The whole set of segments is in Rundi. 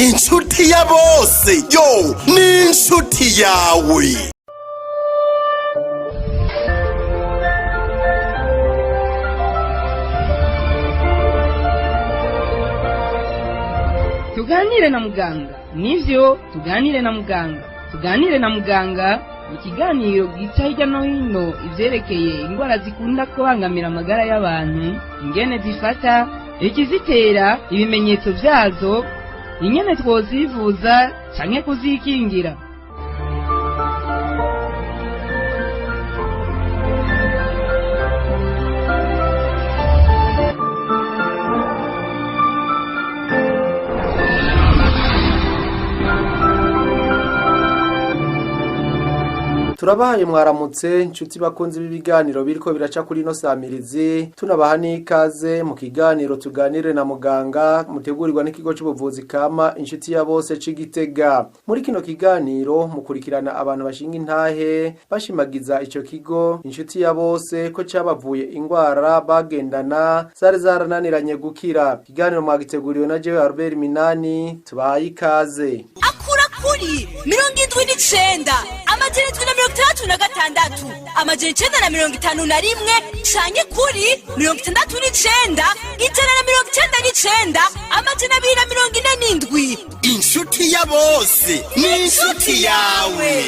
Inshuti ya bose yo ni inshuti yawe. Tuganire na muganga. Nivyo, tuganire na muganga. Tuganire na muganga ni ikiganiro gica hirya no hino ivyerekeye indwara zikunda kubangamira amagara y'abantu, ingene zifata, ikizitera, ibimenyetso vyazo, ingene twozivuza canke kuzikingira. Turabahaye mwaramutse, nshuti bakunzi b'ibiganiro biriko biraca kuri ino samirizi. Tunabaha n'ikaze mu kiganiro Tuganire na Muganga, mutegurirwa n'ikigo c'ubuvuzi kama Inshuti ya Bose c'Igitega. Muri kino kiganiro mukurikirana abantu bashinga intahe bashimagiza ico kigo Inshuti ya Bose ko cabavuye ingwara bagendana zari zarananiranye gukira. Ikiganiro mwagiteguriwe na jewe Albert Minani. Tubahaye ikaze. Akura kuri 79 766 951 canke kuri 69 199 247. Inshuti ya bose ni inshuti yawe.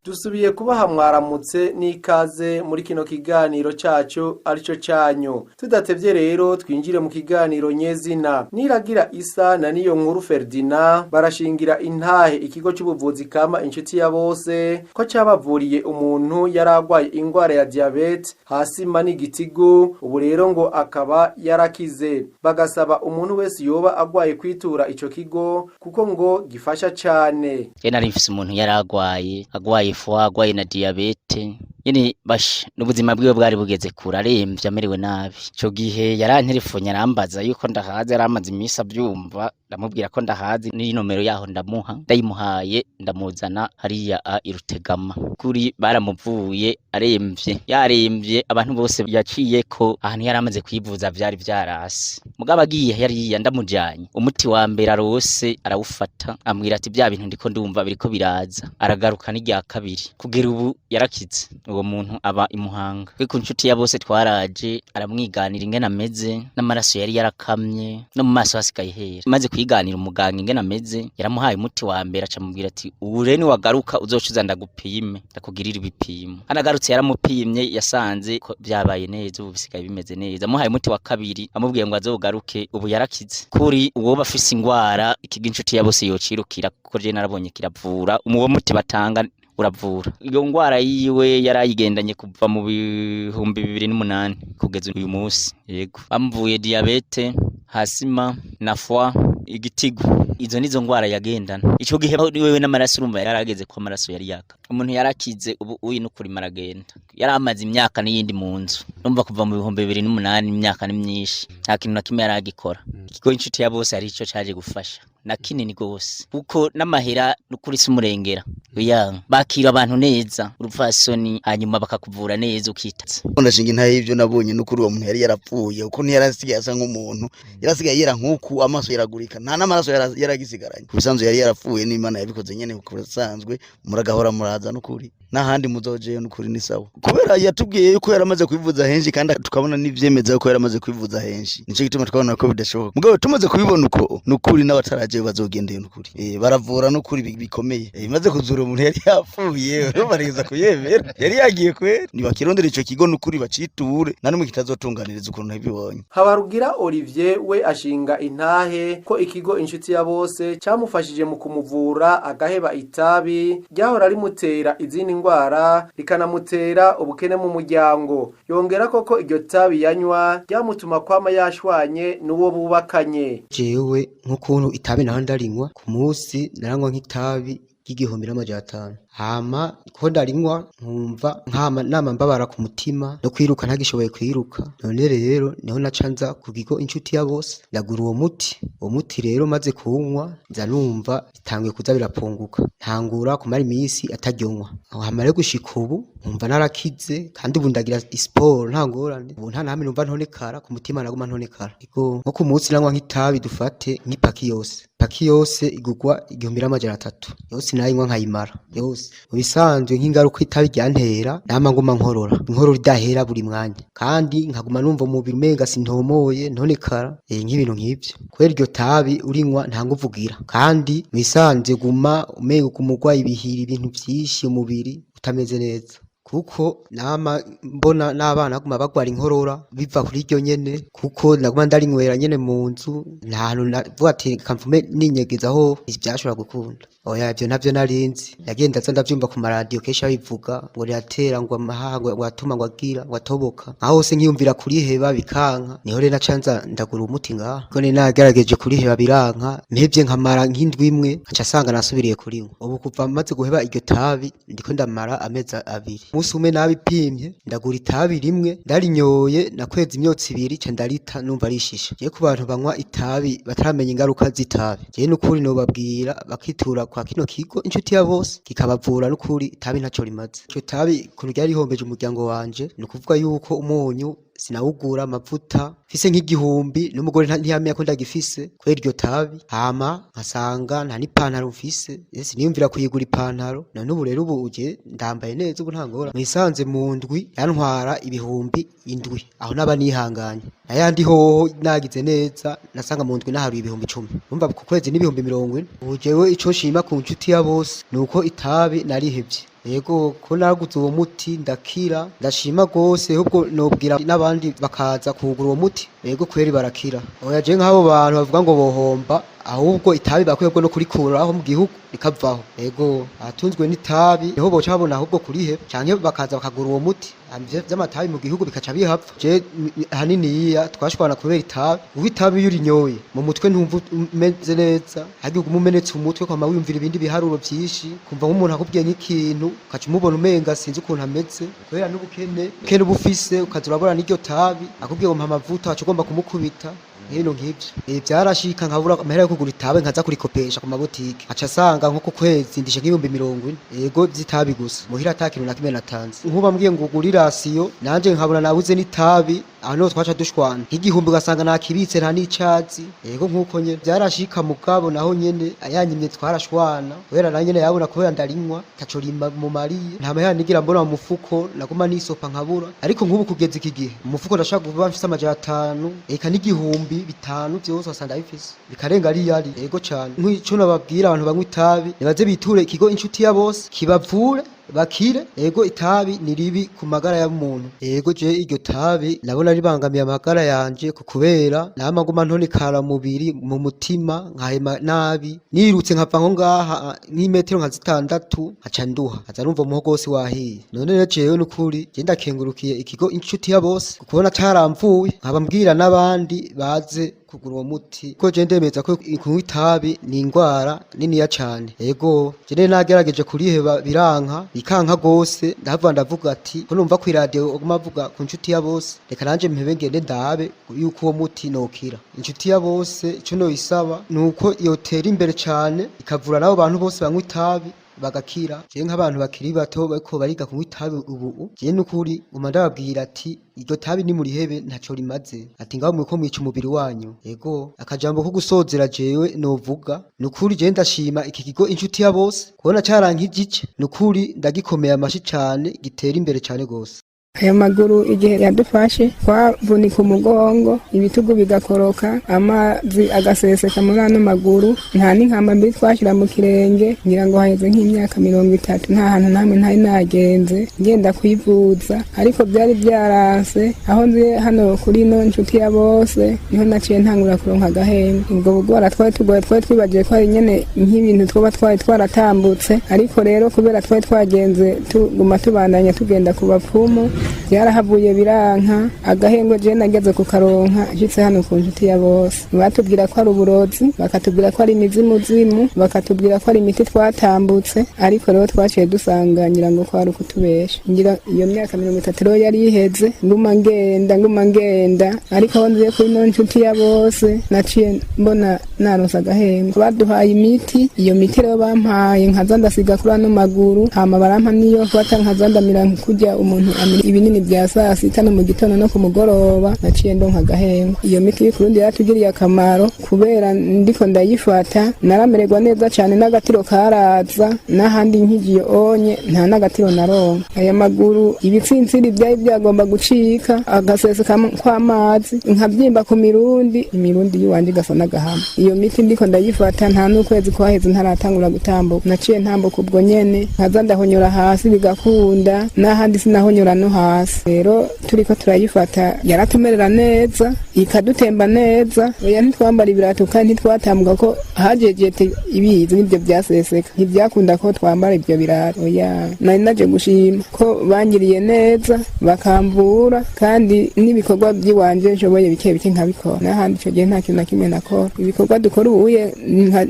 Dusubiye kubaha mwaramutse n'ikaze muri kino kiganiro cacu arico canyu. Tudatevye rero, twinjire mu kiganiro nyezina. Niragira Isa na Niyo Nkuru Ferdinand barashingira intahe ikigo c'ubuvuzi kama Inshuti ya Bose ko cabavuriye umuntu yaragwaye ingwara ya diabete, hasima n'igitigu, ubu rero ngo akaba yarakize. Bagasaba umuntu wese yoba agwaye kwitura ico kigo kuko ngo gifasha cane. Je nari mfise umuntu yari agwaye, agwaye foie, agwaye na diabète nyene. Basha, n'ubuzima bwiwe bwari bugeze kure, aremvye, amerewe nabi. Ico gihe yaranterefonye arambaza yuko ndahazi, yari amaze imisi avyumva. Ndamubwira ko ndahazi n'inomero yaho, ndamuha, ndayimuhaye, ndamuzana hariya a irutegama. Kuri baramuvuye aremvye, yaremvye. Abantu bose yaciyeko ahantu yari amaze kwivuza vyari vyarase. Mugabo agiye hariya, ndamujanye, umuti wa mbere arose arawufata, ambwira ati: "Bya bintu ndiko ndumva biriko biraza." Aragaruka n'irya kabiri, kugera ubu yarakize. Uwo muntu aba imuhanga. Kwe ku Nshuti ya Bose twaraje, aramwiganira ingene ameze, n'amaraso yari yarakamye, no mu maso hasigaye hera. Maze kwiganira umuganga ingene ameze, yaramuhaye umuti wa mbere, aca amubwira ati: "Ubu rero niwagaruka uzoca uza ndagupime, ndakugirira ibipimo." Anagarutse yaramupimye, yasanze ko vyabaye neza, ubu bisigaye bimeze neza. Amuhaye umuti wa kabiri, amubwiye ngo azogaruke. Ubu yarakize. Kuri uwo bafise ingwara, ikigo Inshuti ya Bose yocirukira, kuko je narabonye kiravura. Uwo muti batanga uravura. Iyo ngwara yiwe yarayigendanye kuva mu 2008 kugeza uyu munsi. Yego, bamuvuye diabète, hasima na foie, igitigu. Izo nizo ngwara yagendana ico gihe. Wewe n'amaraso, urumva yarageze ko amaraso yari yaka. Umuntu yarakize, ubu uyu n'ukurima aragenda. Yari amaze imyaka n'iyindi mu nzu, urumva kuva mu 2008, imyaka ni myinshi, nta kintu na kimwe yaragikora. Ikigo Inshuti ya Bose hari ico caje gufasha na kinini gose, kuko n'amahera n'ukuri si umurengera. Oya, bakira abantu neza, urupfasoni, hanyuma bakakuvura neza ukitatse. Ndashinga intahe y'ivyo nabonye. N'ukuri uwo muntu yari yarapfuye, kuko ntiyarasigaye asa nk'umuntu, yarasigaye yera nk'uku, amaso yaragurika, nta n'amaraso yaragisigaranye. Ku bisanzwe yari yarapfuye, n'Imana yabikoze nyene. Ku bisanzwe muragahora muraza, n'ukuri n'ahandi muzojeyo, n'ukuri ni sawa, kubera yatubwiye yuko yaramaze kwivuza henshi, kandi tukabona n'ivyemeza yuko yaramaze kwivuza henshi. Nico gituma twabona ko bidashoboka, mugabo tumaze kubibona uko, n'ukuri n'abatarajeyo bazogendeyo, n'ukuri baravura, n'ukuri bikomeye. Maze kuzura umuntu yari yapfuye, barigeza kuyemera yari yagiye kwera. Nibakirondera ico kigo, n'ukuri baciture, nta n'umwe kitazotunganiriza ukuntu nabibonye. Habarugira Olivier we ashinga intahe ko ikigo Inshuti ya Bose camufashije mu kumuvura agaheba itabi ryahora rimutera izindi ndwara, rikanamutera ubukene mu muryango. Yongera koko iryo tabi yanywa ryamutuma kwama yashwanye n'uwo bubakanye. Jewe nk'ukuntu itabi naho ndarinywa, ku munsi naranywa nk'itabi ry'igihumbi n'amajana atanu. Hama ko ndarinywa nkumva nkama nama mbabara ku mutima, no kwiruka ntagishoboye kwiruka. None rero niho naca nza ku kigo Inshuti ya Bose, ndagura uwo muti. Uwo muti rero maze kuwunywa, nza numva bitanguye kuza birapunguka, ntangura kumara iminsi ataryonywa. Aho hamara gushika ubu Nkumva narakize kandi ubu ndagira siporo nta ngorane. Ubu nta nahamwe numva ntonekara, ku mutima naguma ntonekara. Ego, nko ku munsi nanywa nk'itabi, dufate nk'ipaki yose. Paki yose igurwa 1300. Yose nayinywa nkayimara yose. Mu bisanzwe nk'ingaruka itabi ryantera, nama nguma nkorora. Inkorora idahera buri mwanya. Kandi nkaguma numva umubiri umenga sintomoye, ntonekara, nk'ibintu nk'ivyo. Kubera iryo tabi urinywa nta nguvu ugira. Kandi mu bisanzwe guma umenga uguma urwaye ibihiri, ibintu vyinshi, umubiri utameze neza. Kuko nama mbona n'abana baguma bagwara inkorora biva kuri iryo nyene, kuko naguma ndarinywera nyene mu nzu, nta hantu navuga ati reka mfume ninyegeza aho vyashobora gukunda. Oya, ivyo ntavyo narinzi. Nagenda nza ndavyumva ku maradiyo kenshi babivuga ngo riratera, ngo amahaha, ngo atuma ngo agira ngo atoboka. Aho hose nkiyumvira kuriheba bikanka, niho rero naca nza ndagura umuti ngaha. Kuko nari nagerageje kuriheba biranka, mpevye nkamara nk'indwi imwe nkaca nsanga nasubiriye kurinywa. Ubu kuva maze guheba iryo tabi ndiko ndamara amezi 2. Umunsi umwe nabipimye ndagura itabi rimwe, ndarinyoye nakweza imyotsi ibiri ca ndarita numva rishisha. Jewe ku bantu banywa itabi bataramenya ingaruka z'itabi, jewe n'ukuri nobabwira bakitura kwa kino kigo Inshuti ya Bose kikabavura. N'ukuri itabi ntaco rimaze. Iryo tabi ukuntu ryari rihombeje umuryango wanje, ni ukuvuga yuko umunyu sinawugura, amavuta mfise nk'igihumbi n'umugore ntiyamenya ko ndagifise kubera iryo tabi. Hama nkasanga nta n'ipantaro mfise, siniyumvira kuyigura ipantaro. None ubu rero ubu uje ndambaye neza, ubu nta ngorane. Mwisanze mu ndwi yantwara 7000, aho naba nihanganye. Nayandi hoho nagize neza nasanga mu ndwi naharuye 10,000. Urumva ku kwezi n'40,000. Ubu jewe ico nshima ku Nshuti ya Bose nuko itabi narihevye. Yego, ko naraguze uwo muti ndakira, ndashima gose. Ahubwo nobwira n'abandi bakaza kuwugura uwo muti. Yego kweri barakira. Oya, je nk'abo bantu bavuga ngo bohomba, ahubwo itabi bakwiye no kurikuraho mu gihugu rikavaho. Yego, abatunzwe n'itabi niho boca babona ahubwo kuriheba, canke bakaza bakagura uwo muti, ivyo vy'amatabi mu gihugu bikaca bihapfa. Je haniniya twashwana kubera itabi, kuko itabi iyo urinyoye mu mutwe ntumva umeze neza, harya uguma umenetse umutwe, kwama wiyumvira ibindi biharuro vyinshi, kumva nk'umuntu akubwiye nk'ikintu ukaca umubona umenga sinzi ukuntu ameze, kubera n'ubukene ubukene uba ufise, ukaza urabona n'iryo tabi, akubwiye ngo mpa amavuta waca ugomba kumukubita, nk'ibintu nk'ivyo. Vyarashika nkabura amahera yo kugura itabi, nkaza kurikopesha ku mabutike, nkaca asanga nko ku kwezi ndishe nk'40,000, yego, vy'itabi gusa, muhira ata kintu na kimwe natanze. Nkuba mbwiye ngo ugure irasiyo, nanje nkabona nabuze n'itabi, aho niho twaca dushwana. Nk'igihumbi ugasanga nakibitse nta n'icazi. Yego, nk'uko nyene vyarashika, mugabo naho nyene ayanyimye twarashwana, kubera na nyene yabona kubera ndarinywa taco rima mumariye, nta mahera nigira mbona mu mufuko, naguma nisopa nkabura. Ariko nk'ubu kugeza iki gihe mu mufuko ndashaka kuba mfise 500, eka n'igihumbi, bitanu, vyose wasanga ndabifise, bikarenga ari yari. Yego cane, nk'ico nababwira abantu banywa itabi, nibaze biture ikigo Inshuti ya Bose kibavure bakire. Yego, itabi ni ribi ku magara y'umuntu. Yego, je iryo tabi nabona ribangamiye amagara yanje, ku kubera nama nguma ntonekara mubiri, mu mutima nkahema nabi, nirutse nkava nko ngaha nk'imetero nka 6 nkaca nduha, nkaza numva umuhogo wose wahiye. None rero jewe n'ukuri je ndakengurukiye ikigo Inshuti ya Bose kubona caramvuye, nkaba mbwira n'abandi baze kugura uwo muti, kuko je ndemeza ko kunywa itabi ni ingwara niniya cane. Yego, je nari nagerageje kuriheba biranka, bikanka gose, ndahava ndavuga ati ko numva kw'iradiyo baguma bavuga ku Nshuti ya Bose, reka nanje mpebe ngende ndabe yuko uwo muti nokira. Inshuti ya Bose ico noyisaba nuko yotera imbere cane, ikavura n'abo bantu bose banywa itabi bagakira. Je nk'abantu bakiri bato bariko bariga kunywa itabi ubu, je n'ukuri nguma ndababwira ati iryo tabi nimurihebe ntaco rimaze, ati ngaho muriko mwica umubiri wanyu. Yego, akajambo ko gusozera jewe novuga, nukuri je ndashima iki kigo Inshuti ya Bose kubona carankijije, nukuri ndagikomeye amashi cane, gitera imbere cane gose. Ayo maguru igihe yadufashe twavunika umugongo, ibitugu bigakoroka, amazi agaseseka muri ano maguru, nta n'inkamba mbi twashyira mu kirenge. Ngira ngo haheze nk'imyaka 30 nta hantu namwe ntari nagenze ngenda kwivuza, ariko byari byaranse. Aho nzi hano kuri ino Nshuti ya Bose niho naciye ntangura kuronka agahembe. Ubwo bugwara twari tugoye, twari twibagiye ko ari nyene nk'ibintu twoba twari twaratambutse, ariko rero kubera twari twagenze tuguma tubandanya tugenda ku bapfumu. Byarahavuye biranka. Agahengo je nageze kukaronka nshitse hano ku Nshuti ya Bose. Batubwira ko ari uburozi, bakatubwira ko ari imizimuzimu, bakatubwira ko ari imiti twatambutse, ariko rero twaciye dusanga ngira ngo ko ari ukutubesha. Ngira iyo myaka 30 rero yari iheze, nguma ngenda, nguma ngenda, ariko aho nziye kuri ino Nshuti ya Bose naciye mbona naronse agahengo. Baduhaye imiti, iyo miti rero bampaye nkaza ndasiga kuri ano maguru, hama barampa niyo fata nkaza ndamira kurya umuntu amira ibinini vya saa sita no mu gitondo no ku mugoroba. Naciye ndonka agahengo. Iyo miti y'Ikurundi yaratugiriye akamaro, kubera ndiko ndayifata naramererwa neza cane, n'agatiro karaza, n'ahandi nkigiye onye nta n'agatiro naronka. Aya maguru ibitsintsiri vyari byagomba gucika, agaseseka kw'amazi, nkabyimba ku mirundi, imirundi yiwanje igasa n'agahama. Iyo miti ndiko ndayifata, nta n'ukwezi kwaheze ntaratangura gutambuka. Naciye ntambuka ubwo nyene, nkaza ndahonyora hasi bigakunda, n'ahandi sinahonyora no hasi. Rero turiko turayifata yaratumerera neza, ikadutemba neza. Oya, ntitwambara ibirato kandi ntitwatambuka ko hajejete ibizi nibyo byaseseka, ntibyakunda ko twambara ibyo birato. Oya, nari naje gushima ko bangiriye neza bakamvura, kandi n'ibikorwa by'iwanje nshoboye bike bike nkabikora. N'ahandi ico gihe nta kintu na kimwe nakora. Ibikorwa dukora ubuye,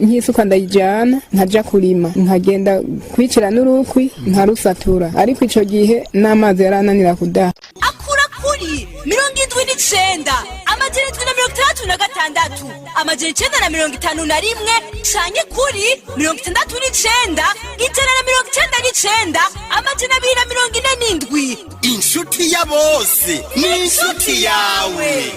nk'isuka ndayijana nkaja kurima, nkagenda kwicira n'urukwi nkarusatura, ariko ico gihe n'amazi yarananira kudaha. Akura kuri 79 766 951 canke kuri 69 199 247. Inshuti ya bose ni inshuti yawe.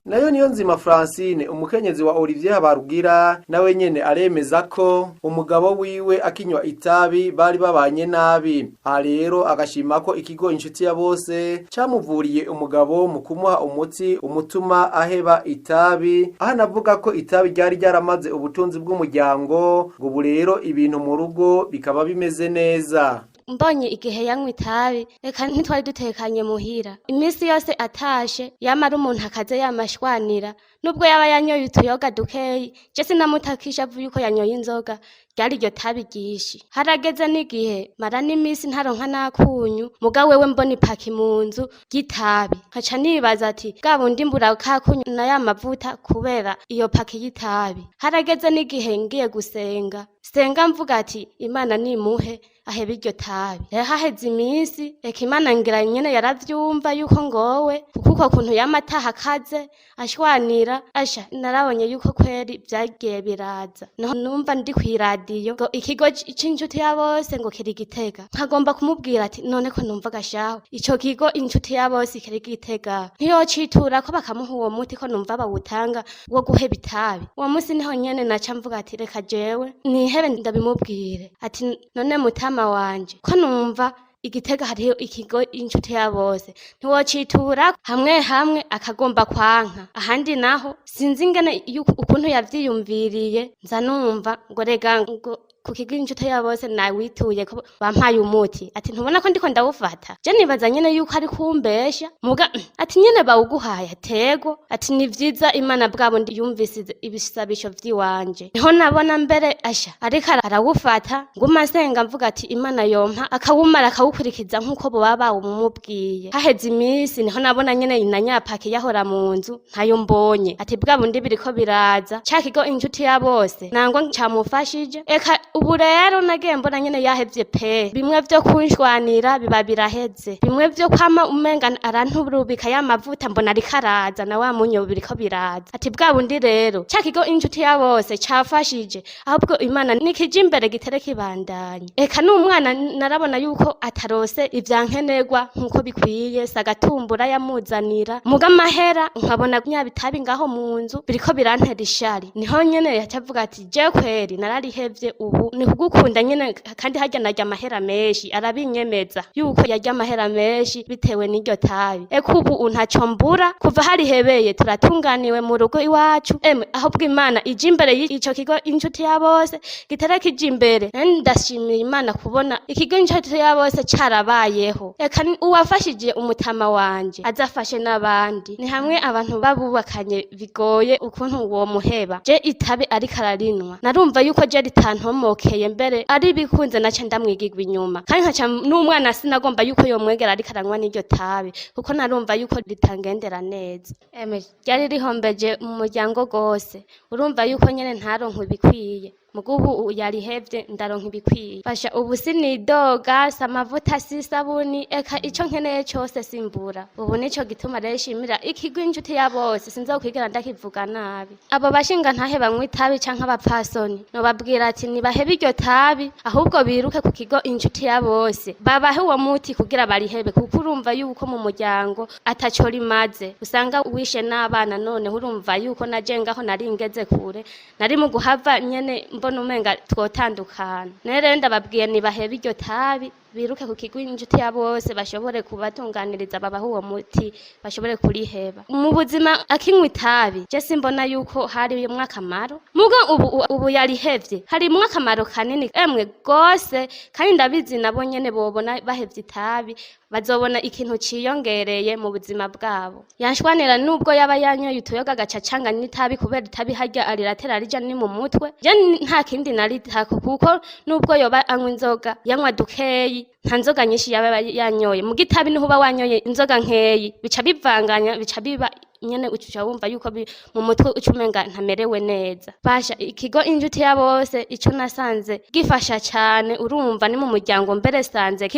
Nayo niyo nzima Francine, umukenyezi wa Olivier Habarugira, nawe nyene aremeza ko umugabo wiwe akinywa itabi bari babanye nabi. Aha rero agashima ko ikigo Inshuti ya Bose camuvuriye umugabo mu kumuha umuti umutuma aheba itabi. Aho anavuga ko itabi ryari ryaramaze ubutunzi bw'umuryango, ngo ubu rero ibintu mu rugo bikaba bimeze neza. Mbonye igihe yanywa itabi, reka ntitwari dutekanye muhira. Iminsi yose atashe yamara umuntu akaze yamashwanira, nubwo yaba yanyoye utuyoga dukeyi, je sinamutakisha avuye uko yanyoye inzoga, ryari iryo tabi ryinshi. Harageze n'igihe mara n'iminsi ntaronka n'akunyu, muga wewe mbona ipaki mu nzu ry'itabi, nkaca nibaza ati bwa bundi mbura kakunyu na ya mavuta kubera iyo paki y'itabi. Harageze n'igihe ngiye gusenga, senga mvuga ati Imana nimuhe ahebe iryo tabi. Rero haheze iminsi, reka Imana ngira nyene yaravyumva yuko ngowe, kuko uko kuntu yama ataha akaze ashwanira, asha narabonye yuko kweri vyagiye biraza. Niho numva ndi kw'iradiyo ngo ikigo c'Inshuti ya Bose ngo kiri Gitega, nkagomba kumubwira ati none ko numva gashaho ico kigo Inshuti ya Bose kiri Gitega, ntiyocitura ko bakamuha uwo muti ko numva bawutanga wo guheba itabi. Uwo musi niho nyene naca mvuga ati reka jewe nihebe ndabimubwire, ati none mutama wanje ko numva Igitega hariho ikigo Inshuti ya Bose, ntiwocitura? Hamwe hamwe akagomba kwanka, ahandi naho sinzi ingene yuko ukuntu yavyiyumviriye, nza numva ngo rega ngo ku kigo Inshuti ya Bose nawituye ko bampaye umuti, ati ntubona ko ndiko ndawufata. Je nibaza nyene yuko ari kumbesha, muga ati nyene bawuguhaye atego, ati ni vyiza, Imana bwabo yumvise ibisabisho vy'iwanje. Niho nabona mbere asha ariko arawufata, nguma nsenga mvuga ati Imana yompa akawumara akawukurikiza nk'uko boba bawumubwiye. Haheze iminsi niho nabona nyene na nyapaki yahora mu nzu ntayo mbonye, ati bwa bundi biriko biraza, ca kigo Inshuti ya Bose nangwa camufashije. Eka ubu rero nagiye mbona nyene yahevye pe, bimwe vyo kunshwanira biba biraheze, bimwe vyo kwama umenga aranturubika ya mavuta mbona ariko araza na wa munyo biriko biraza, ati bwa bundi rero ca kigo Inshuti ya Bose cafashije, ahubwo Imana nikije imbere gitere kibandanye. Eka n'umwana narabona yuko atarose ivyankenerwa nkuko bikwiye, sagatumbura yamuzanira muga amahera, nkabona nyabitabi ngaho mu nzu biriko birantera ishari. Niho nyene yacavuga ati je kweri nararihevye, ubu ni kugukunda nyene, kandi harya narya amahera menshi, arabinyemeza yuko yarya amahera menshi bitewe n'iryo tabi. Eka ubu ntaco mbura kuva harihebeye, turatunganiwe mu rugo iwacu. Emwe ahubwo Imana ije imbere y'ico kigo Inshuti ya Bose gitera kija imbere. Nari ndashimiye Imana kubona ikigo Inshuti ya Bose carabayeho. Eka uwafashije umutama wanje azafashe n'abandi. Ni hamwe abantu babubakanye bigoye ukuntu uwo muheba, je itabi ariko ararinwa narumva yuko je ritantomora. yaramokeye mbere ari bikunze naca ndamwigirwa inyuma, kandi nkaca n'umwana sinagomba yuko yomwegera ariko aranywa n'iryo tabi, kuko narumva yuko ritangendera neza. Eme ryari rihombeje mu muryango gose, urumva yuko nyene ntaronka ibikwiye. Mugubu yarihevye ndaronka ibikwiye. Basha ubu sinidoga, si amavuta, si isabuni, eka ico nkeneye cose simbura. Ubu nico gituma rero nshimira ikigo Inshuti ya Bose, sinzokwigera ndakivuga nabi. Abo bashinga ntahe banywa itabi canke abapfasoni, nobabwira ati nibahebe iryo tabi, ahubwo biruke ku kigo Inshuti ya Bose babahe uwo muti kugira barihebe, kuko urumva yuko mu muryango ataco rimaze, usanga wishe n'abana. Noneho urumva yuko naje ngaho nari ngeze kure, nari mu guhava nyene mbona umenga twotandukana. None rero ndababwiye nibahebe iryo tabi, biruke ku kigo Inshuti ya Bose bashobore kubatunganiriza, babahe uwo muti bashobore kuriheba. Mu buzima akinywa itabi je simbona yuko harimwo akamaro, muga ubu yarihevye harimwo akamaro kanini emwe gose, kandi ndabizi nabo nyene bobona bahevye itabi bazobona ikintu ciyongereye mu buzima bwabo. Yanshwanira nubwo yaba yanyoye utuyoga agaca acanga n'itabi, kubera itabi harya ariratera rija ni mu mutwe. Je nta kindi naritako, kuko nubwo yoba anywa inzoga yanywa dukeyi, nta nzoga nyinshi yaba yanyoye. Muga itabi niho uba wanyoye inzoga nkeyi, bica bivanganya, bica biba nyene uca wumva yuko mu mutwe uca umenga ntamerewe neza. Basha ikigo Inshuti ya Bose ico nasanze gifasha cane, urumva ni mu muryango mbere sanze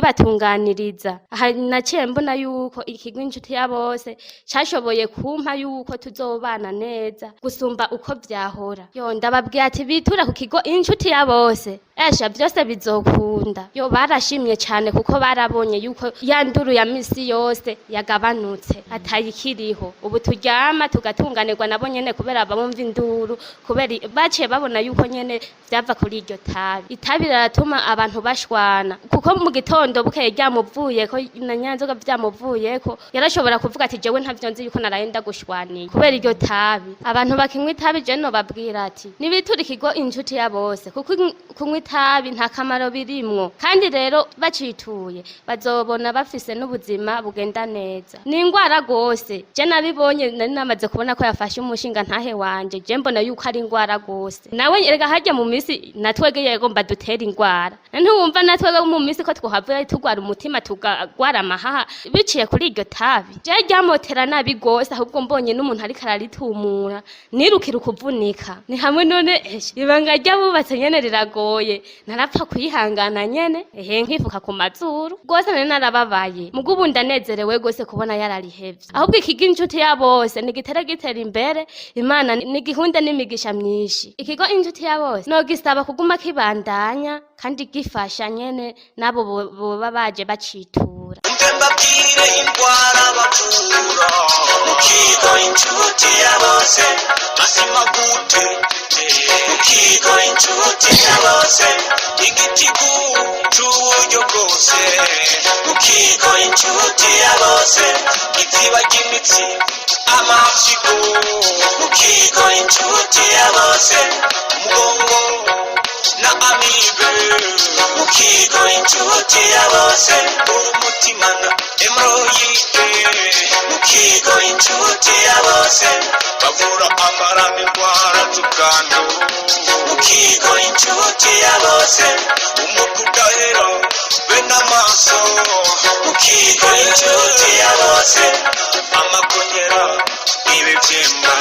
kibatunganiriza. Aha naciye mbona yuko ikigo Inshuti ya Bose cashoboye kumpa yuko tuzobana neza gusumba uko vyahora. Yo ndababwiye ati bitura ku kigo Inshuti ya Bose, esha vyose bizokunda. Yo barashimye cane kuko barabonye yuko ya nduru ya misi yose yagabanutse, atayikiriho. Ubu turyama tugatunganirwa nabo nyene, kubera bumva induru, kubera baciye babona yuko nyene vyava kuri iryo tabi. Itabi riratuma abantu bashwana, kuko mu gitondo bukeye ryamuvuyeko na nyanzoga vyamuvuyeko, yarashobora kuvuga ati jewe ntavyo nzi yuko naraye ndagushwaniye kubera iryo tabi. Abantu bakinywa itabi je nobabwira ati nibiture ikigo Inshuti ya Bose, kuko kunywa itabi nta kamaro birimwo, kandi rero bacituye bazobona bafise n'ubuzima bugenda neza. Ni ingwara gose, je nabibonye, nari namaze kubona ko yafashe umushinga ntahe wanje, je mbona yuko ari ingwara gose. Nawe erega harya mu misi natwege yegomba dutera ingwara, ntiwumva natwege mu misi ko twohavuye tugwara umutima, tugagwara amahaha biciye kuri iryo tabi. Je ryamotera nabi gose, ahubwo mbonye n'umuntu ariko araritumura nirukira ukuvunika ni hamwe. None eshe, ibanga ry'abubatse nyene riragoye, narapfa kwihangana nyene, ehe nkifuka ku mazuru rwose, nari narababaye. Muga ubu ndanezerewe gose kubona yararihevye. Ahubwo ikigo Inshuti ya Bose nigitera gitera imbere, Imana nigihunde n'imigisha myinshi. Ikigo Inshuti ya Bose nogisaba kuguma kibandanya kandi gifasha nyene n'abo boba baje bacitura. Mbabwire indwara bavura mu kigo Inshuti ya Bose: mazima gute mu kigo Inshuti ya Bose, igitigu c'uburyo bwose mu kigo Inshuti ya Bose, iziba ry'imitsi, amafyigo mu kigo Inshuti ya Bose, umugongo na amibe mu kigo Inshuti ya Bose, umutima na hémorroïdes mu kigo Inshuti ya Bose, bavura amara n'indwara z'ubwandu mu kigo Inshuti ya Bose, umutwe udahera be n'amaso mu kigo Inshuti ya Bose, amakonyera, ibibyimba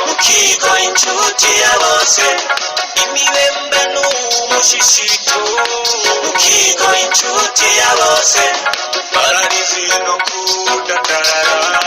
mu kigo Inshuti ya Bose, imibembe n'umushishito mu kigo Inshuti ya Bose, paralysie no kudadarara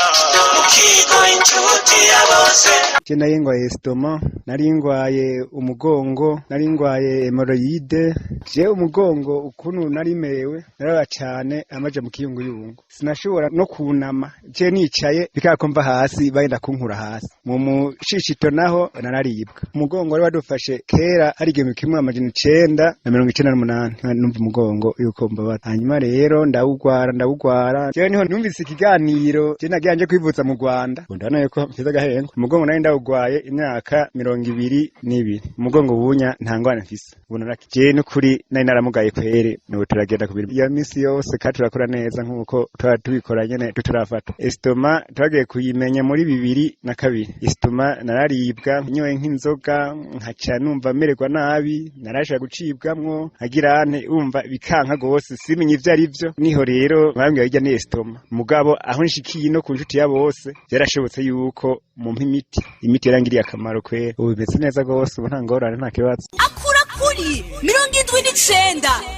mu kigo Inshuti ya Bose. Je nari ngwaye estomac, nari ngwaye umugongo, nari ngwaye hémorroïdes. Je umugongo ukuntu nari merewe, naraba cane amaje mu kiyunguyungu, sinashobora no kunama. Je nicaye bikako mva hasi, bagenda kunkura hasi. Mu mushishito naho nararibwa. Umugongo wari wadufashe kera hari 1998, numva umugongo yuko mbabara. Hanyuma rero ndawugwara, ndawugwara. Jewe niho numvise ikiganiro, je nagiye nje kwivuza mu Rwanda, ngo ndabona yuko mfise agahengo. Umugongo nari ndawugwaye imyaka 22. Umugongo bunya nta ngwane mfise ubu naraki. Je n'ukuri. Nukuri nari naramugaye kwere, nubu turagenda ku mirimo ya misi yose kandi turakora neza nk'uko twari tubikora nyene tutarafata. Estomac twagiye kuyimenya muri 2002. Estomac nararibwa nyoye nk'inzoga, nkaca numva mererwa nabi, narashaka gucibwamwo nkagira nte, umva bikanka gose, simenye ivyo ari vyo. Niho rero bambwira hirya ni estomac, mugabo aho nshikiye no ku nshuti ya bose byarashobotse yuko mumpa imiti. Imiti yarangiriye akamaro kwera, ubu bimeze neza gose, ubu nta ngorane, nta kibazo. Akura kuri 79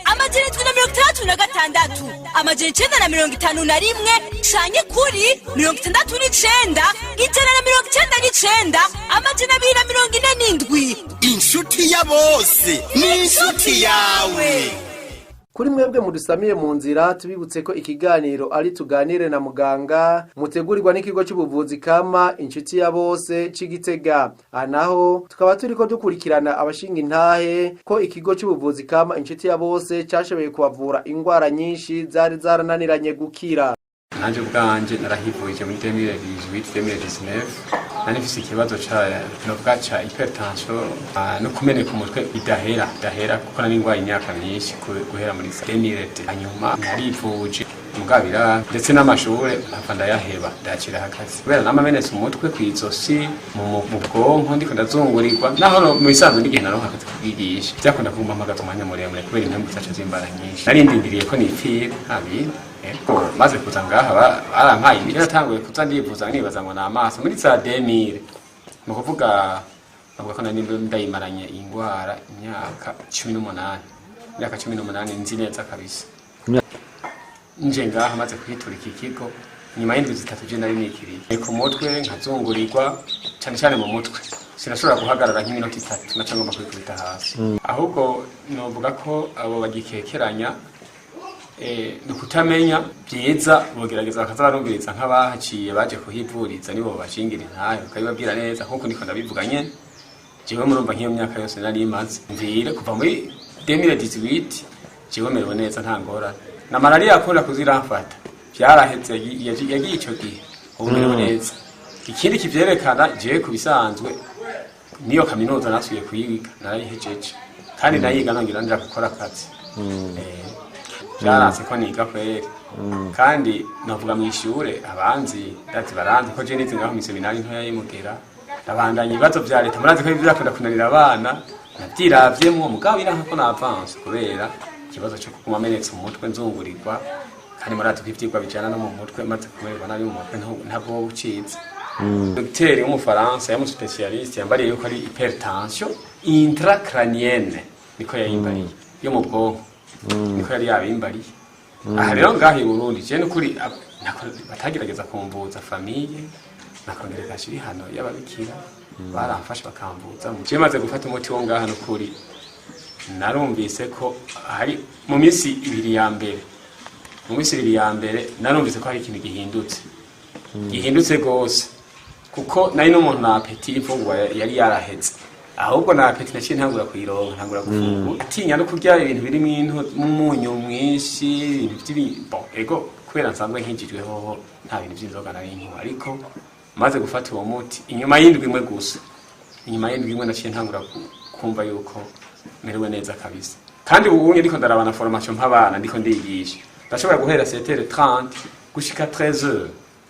766 951 canke kuri 69 199 247. Inshuti ya bose ni inshuti yawe. Kuri mwebwe mudusamiye mu nzira, tubibutse ko ikiganiro ari Tuganire na Muganga, mutegurirwa n'ikigo cy'ubuvuzi kama Inshuti ya Bose c'Igitega. Aha naho tukaba turiko dukurikirana abashinga intahe ko ikigo cy'ubuvuzi kama Inshuti ya Bose cashoboye kubavura ingwara nyinshi zari zarananiranye gukira. Nanjye ubwanjye narahivurije muri 2018, 2019. Nari mfise ikibazo ca novuga ca hypertension no kumeneka umutwe bidahera bidahera, kuko nari ndwaye imyaka myinshi guhera muri 2000. Hanyuma narivuje mugabira ndetse n'amashure mpava ndayaheba, ndayacira akazi kubera namamenetse umutwe kw'izosi, mu bwonko ndiko ndazungurirwa. Naho mu bisanzwe n'igihe naronka akazi kubwigisha byakunda kuguma mpagaze umwanya muremure kubera impembu zaca zimbara nyinshi. Nari ndindiriye ko nipfira, nta bindi. Ego, maze kuza ngaha barampaye imiti. Natanguye kuza ndivuza nibaza ngo ni amaso muri za 2000. Ni ukuvuga bavuga ko nari ndayimaranye ingwara imyaka 18, imyaka 18 nzi neza kabisa. Nje ngaha maze kwitura iki kigo, nyuma y'indwi 3 je nari nikiriye ku mutwe nkazungurirwa cyane cyane mu mutwe, sinashobora guhagarara nk'iminota 3, naca ngomba kwikubita hasi. Ahubwo novuga ko abo bagikekeranya ni ukutamenya byiza, bogerageza bakaza barumviriza nk'abahaciye baje kuhivuriza, nibo bashingira intahe bakabibabwira neza nkuko ndiko ndabivuga nyene. Jewe murumva nk'iyo myaka yose nari imaze mvire kuva muri 2018, jewe merewe neza, nta ngorane, na malariya yakunda kuziramfata byarahetse, yagiye ico gihe, ubu merewe neza. Ikindi kivyerekana, jewe ku bisanzwe niyo kaminuza nasubiye kuyiga narayihejeje, kandi nayiga nongera nja gukora akazi. Byaranse ko niga kweri. Kandi navuga mu ishure abanzi ndazi baranzi ko je nize ngaho mw'iseminari ntoya y'Imugera, ndabandanya ibibazo vya leta. Murazi ko byakunda kunanira abana, navyiravyemwo mugabo biranka ko na avance kubera ikibazo cyo kuguma amenetse umutwe nzungurirwa. Kandi murazi ko ivyigwa bijana no mu mutwe, maze kumererwa nabi mu mutwe ntabwo woba ucitse. Dogiteri w'umufaransa yamu spécialiste yambariye yuko ari hypertension intracrânienne, niko yayimbariye, yo mu bwonko, niko yari yabimbariye. Aha rero ngaha i Burundi je nukuri batagerageza kumvuza, famille na congrégation iri hano y'ababikira baramfasha bakamvuza. Je maze gufata umuti wo ngaha, nukuri narumvise ko hari mu minsi 2 ya mbere, mu minsi 2 ya mbere narumvise ko hari ikintu gihindutse, gihindutse gose, kuko nari n'umuntu na appétit y'imfungurwa yari yaraheze, ahubwo na appétit naciye ntangura kuyironka, ntangura gufungura, atinya no kurya ibintu birimo umunyu mwinshi, ibintu vy'ibi. Bon, ego, kubera nsanzwe nkijijwe hoho nta bintu vy'inzoga nari nkinywa, ariko maze gufata uwo muti, inyuma y'indwi imwe gusa, inyuma y'indwi imwe naciye ntangura kumva yuko merewe neza kabisa. Kandi ubu ndiko ndaraba na formation mp'abana ndiko ndigisha, ndashobora guhera 7h30 gushika 13h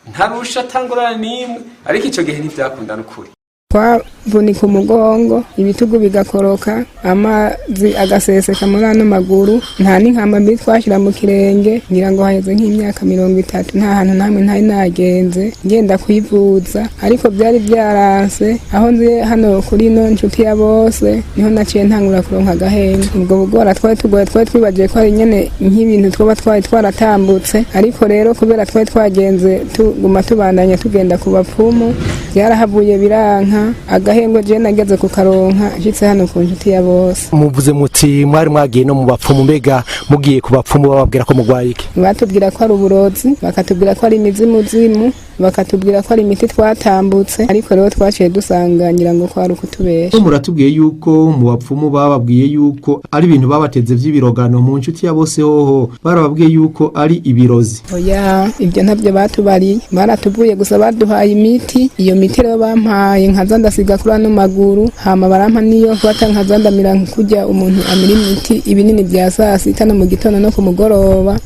ntarusha tangorane n'imwe, ariko ico gihe ntivyakunda n'ukuri. Twavunika umugongo, ibitugu bigakoroka, amazi agaseseka muri ano maguru, nta n'inkamba mbi twashyira mu kirenge. Ngira ngo haheze nk'imyaka 30 nta hantu namwe ntari nagenze ngenda kwivuza, ariko byari byaranse. Aho nzi hano kuri ino Nshuti ya Bose niho naciye ntangura kuronka agahenge. Ubwo bugora twari tugoye, twari twibagiye ko ari nyene nk'ibintu twoba twari twaratambutse, ariko rero kubera twari twagenze tuguma tubandanya tugenda ku bapfumu, byarahavuye biranka. Agahengwe je nageze kukaronka nshitse hano ku Nshuti ya Bose. Muvuze muti mwari mwagiye no mu bapfumu, mbega mugiye ku bapfumu bababwira ko mugwaye iki? Batubwira ko ari uburozi, bakatubwira ko ari imizimuzimu. Bakatubwira ko ari imiti twatambutse, ariko rero twaciye dusanga ngira ngo ko ari ukutubesha. Muratubwiye yuko mu bapfumu bababwiye yuko ari ibintu babateze vy'ibirogano, mu nshuti ya bose hoho barababwiye yuko ari ibirozi? Oya, ibyo ntabyo batubariye, baratuvuye gusa, baduhaye imiti. Iyo miti rero bampaye nkaza ndasiga kuri ano maguru, hama barampa niyo mfata nkaza ndamira kurya umuntu amira imiti, ibinini bya saa sita no mu gitondo no ku mugoroba,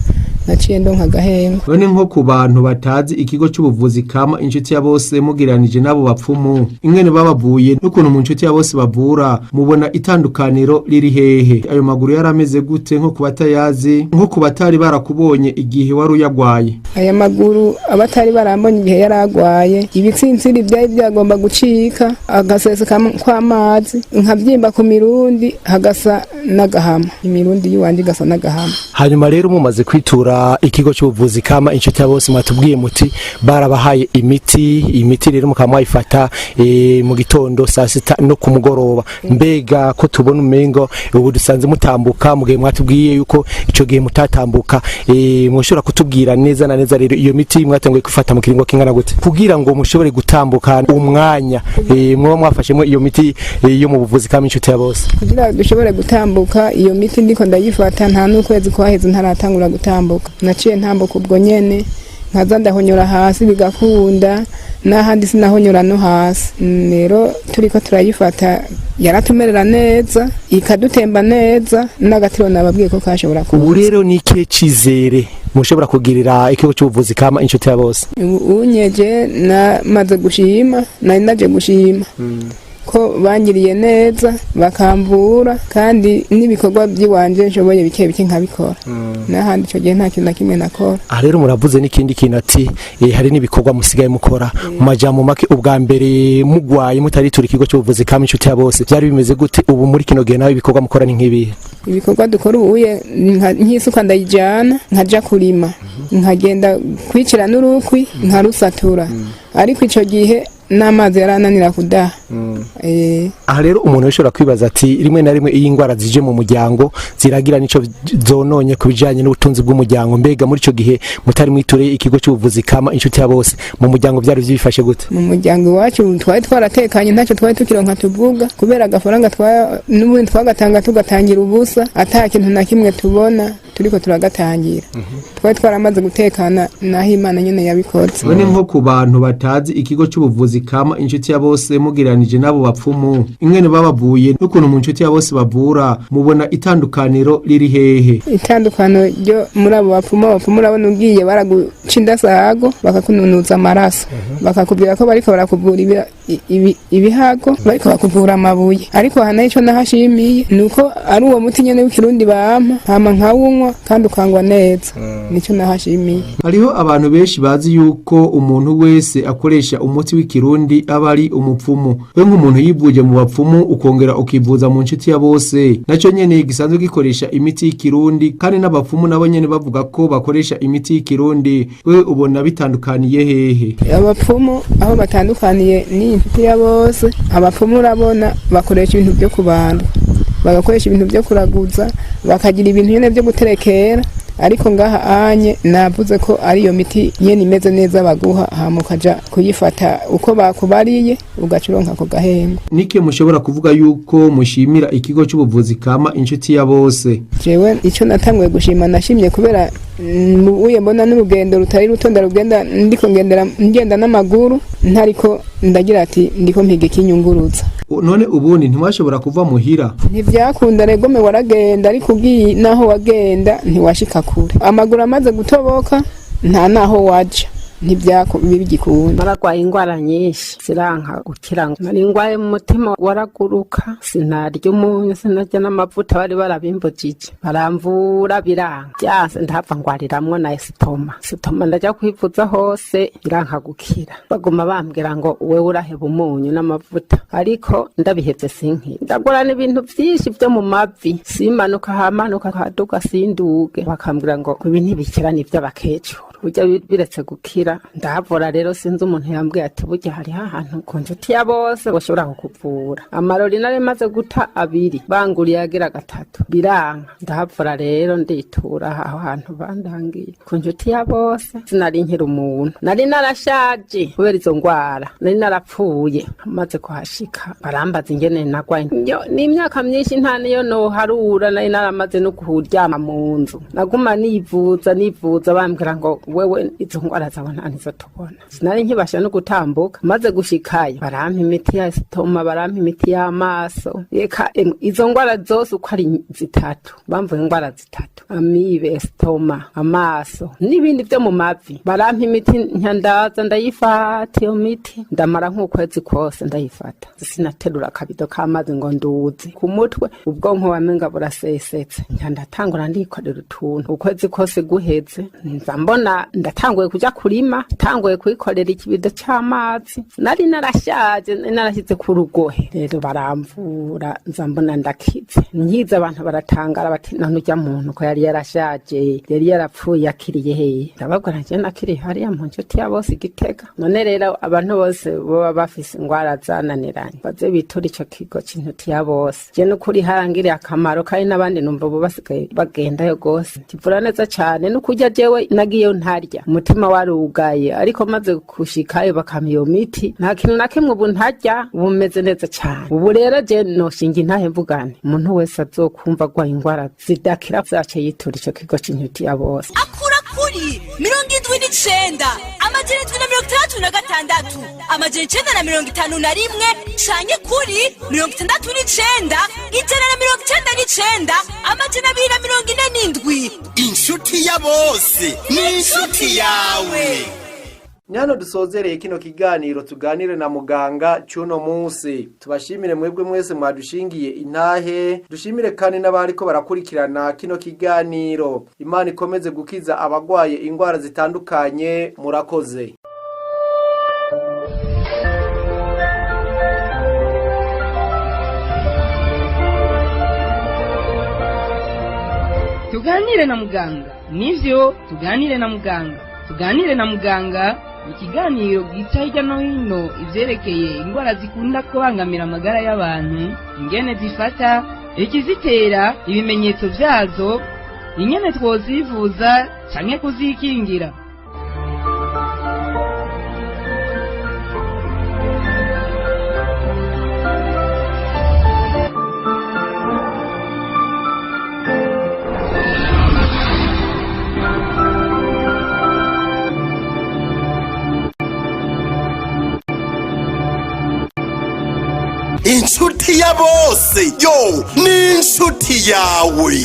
naciye ndonka agahembo. None nko ku bantu batazi ikigo c'ubuvuzi kama inshuti ya bose, mugereranije n'abo bapfumu ingene babavuye n'ukuntu mu nshuti ya bose bavura, mubona itandukaniro riri hehe? Ayo maguru yarameze gute nko ku batayazi, nko ku batari barakubonye igihe wari uyagwaye? Aya maguru, abatari barambonye igihe yari agwaye, ibitsintsiri byari byagomba gucika, agaseseka kw'amazi, nkabyimba ku mirundi hagasa n'agahama, imirundi y'iwanje igasa n'agahama. Hanyuma rero mumaze kwitura ikigo cy'ubuvuzi kama inshuti ya bose, mwatubwiye muti barabahaye imiti. Imiti rero mukaba mwayifata mu gitondo, saa sita no ku mugoroba. Mbega ko tubona umengo ubu dusanze mutambuka, mu gihe mwatubwiye yuko ico gihe mutatambuka, mushobora kutubwira neza na neza rero iyo miti mwatanguye gufata mu kiringo kingana gute kugira ngo mushobore gutambuka, umwanya muba mwafashemo iyo miti yo mu buvuzi kama inshuti ya bose? Kugira dushobore gutambuka, iyo miti ndiko ndayifata, nta n'ukwezi kwaheze ntaratangura gutambuka. Naciye ntambuka ubwo nyene, nkaza ndahonyora hasi bigakunda, n'ahandi sinahonyora no hasi. Rero turiko turayifata yaratumerera neza, ikadutemba neza, n'agatiro nababwiye ko kashobora kuza. Ubu rero ni ikihe cizere mushobora kugirira ikigo cy'ubuvuzi kama inshuti ya bose? Ubu unyeje namaze gushima, nari naje gushima ko bangiriye neza bakamvura, kandi n'ibikorwa by'iwanje nshoboye bike bike nkabikora, n'ahandi icyo gihe nta kintu na kimwe nakora. Aha rero muravuze n'ikindi kintu ati hari n'ibikorwa musigaye mukora. Mu majambo make, ubwa mbere mugwaye mutaritura ikigo cy'ubuvuzi kama inshuti ya bose byari bimeze gute? Ubu muri kino gihe nawe ibikorwa mukora ni nk'ibihe? Ibikorwa dukora ubuye, nk'isuka ndayijyana nkaja kurima, nkagenda kwicira n'urukwi nkarusatura, ariko icyo gihe n'amazi yarananira kudaha. Aha rero umuntu ashobora kwibaza ati rimwe na rimwe iyo indwara zije mu muryango ziragira nico zononye ku bijanye n'ubutunzi bw'umuryango. Mbega muri ico gihe mutari mwiture ikigo cy'ubuvuzi kama inshuti ya bose, mu muryango byari byifashe gute? Mu muryango iwacu twari twaratekanye, ntacyo twari tukironka tuvuga, kubera agafaranga n'ubundi twagatanga tugatangira ubusa, ata kintu na kimwe tubona turiko turagatangira. Twari twaramaze gutekana, naho Imana nyene yabikoze. None nko ku bantu batazi ikigo c'ubuvuzi kama inshuti ya bose, mugereranije n'abo bapfumu ingene babavuye n'ukuntu mu nshuti ya bose bavura, mubona itandukaniro riri hehe? Itandukano ryo muri abo bapfumu, abapfumu urabona ugiye baraguca indasago, bakakununuza amaraso, bakakubwira ko bariko barakuvura ibihago, bariko bakuvura amabuye. Ariko aha naho ico nahashimiye ni uko ari uwo muti nyene w'ikirundi bampa, hama nkawunywa kandi ukangwa neza. Nico nahashimiye. Hariho abantu benshi bazi yuko umuntu wese akoresha umuti w'ikirundi aba ari umupfumu. We nk'umuntu yivuje mu bapfumu ukongera ukivuza mu nshuti ya bose, nacyo nyene gisanzwe gikoresha imiti y'ikirundi, kandi n'abapfumu nabo nyene bavuga ko bakoresha imiti y'ikirundi, we ubona bitandukaniye hehe? Abapfumu aho batandukaniye n'iyi nshuti ya bose, abapfumu urabona bakoresha ibintu byo kubandwa, bagakoresha ibintu byo kuraguza, bakagira ibintu nyene byo guterekera. Ariko ngaha anye navuze ko ari iyo miti nyene imeze neza baguha, hama ukaja kuyifata uko bakubariye, ugaca uronka ako gahembo. Nike mushobora kuvuga yuko mushimira ikigo c'ubuvuzi kama inshuti ya bose? Jewe icyo natanguye gushima, nashimye kubera uye mbona n'urugendo rutari ruto ndarugenda, ndiko ngendera ngenda n'amaguru, ntariko ndagira ati ndiko mpiga ikinyunguruza. None ubundi ntimwashobora kuva muhira? Ntibyakunda regome, waragenda ariko ugiye naho wagenda ntiwashika kure, amaguru amaze gutoboka nta naho waja, ntibigikunda. Naragwaye ingwara nyinshi ziranka gukira. Nari ngwaye mu mutima waraguruka, sinarya umunyu, sinarya n'amavuta, bari barabimbujije, baramvura biranga byanse, ndahava ngwariramwo na estomac. Estomac ndaja kwivuza hose biranka gukira, baguma bambwira ngo wewe uraheba umunyu n'amavuta, ariko ndabihevye sinkira. Ndagura n'ibintu vyinshi vyo mu mavi, simanuka hamanuka haduga sinduge, bakambwira ngo ibi ntibikira ni ivy'abakecuru. Amaguru burya biretse gukira, ndahavura rero. Sinzi umuntu yambwiye ati burya hariho ahantu ku nshuti ya bose bashobora kukuvura. Amarori nari maze guta abiri, banguriye agira gatatu biranka. Ndahavura rero, nditura aho hantu bandangiye ku nshuti ya bose. Sinari nkiri umuntu, nari narashaje kubera izo ngwara, nari narapfuye. Maze kuhashika barambaza ingene nagwaye. Ni imyaka myinshi, nta niyo noharura. Nari naramaze no kuryama mu nzu, naguma nivuza nivuza, bambwira ngo wewe izo ngwara zawe nta nizo tubona. Sinari nkibasha no gutambuka. Maze gushikayo barampa imiti ya sitoma, barampa imiti y'amaso, eka izo ngwara zose uko ari zitatu. Bamvuye ingwara zitatu: amibe, esitoma, amaso n'ibindi byo mu mavi. Barampa imiti, nyandaza ndayifata iyo miti, ndamara nk'ukwezi kose ndayifata. Sinaterura akabido k'amazi ngo nduze ku mutwe, ubwonko wamenga burasesetse. Ndatangura ndikorera utuntu. Ukwezi kose guheze, nza mbona ndatanguye kuja kurima, ntanguye kwikorera ikibido c'amazi. Nari narashaje, narashyize ku rugohe. Rero baramvura, nza mbona ndakize. Nkize abantu baratangara bati none urya muntu ko yari yarashaje, yari yarapfuye, yakiriye hehe? Ndababwira nje nakiriye hariya mu nshuti ya bose Igitega. None rero abantu bose baba bafise ingwara zananiranye baze bitura ico kigo c'incuti ya bose. Je nukuri harangiriye akamaro, kandi n'abandi numva ubu basigaye bagendayo gose. Kivura neza cane n'ukurya. Jewe nagiyeyo ntarya, umutima warugaye, ariko maze gushikayo bakampa iyo miti, nta kintu na kimwe ubu ntarya, ubu meze neza cane. Ubu rero je noshinga intahe mvugane, umuntu wese azokumva agwaye ingwara zidakira zace yitura ico kigo c'incuti ya bose. Akura kuri 79 766 951 canke kuri 69 199 247. Inshuti ya bose ni inshuti yawe. Ni hano dusozereye kino kiganiro tuganire na muganga cy'uno munsi. Tubashimire mwebwe mwese mwadushingiye intahe, dushimire kandi n'abariko barakurikirana kino kiganiro. Imana ikomeze gukiza abagwaye ingwara zitandukanye. Murakoze. Tuganire na muganga. Nivyo, tuganire na muganga. Tuganire na muganga ni ikiganiro gica hirya no hino ivyerekeye indwara zikunda kubangamira amagara y'abantu, ingene zifata, ikizitera, ibimenyetso vyazo, ingene twozivuza canke kuzikingira. Inshuti ya bose yo ni inshuti yawe.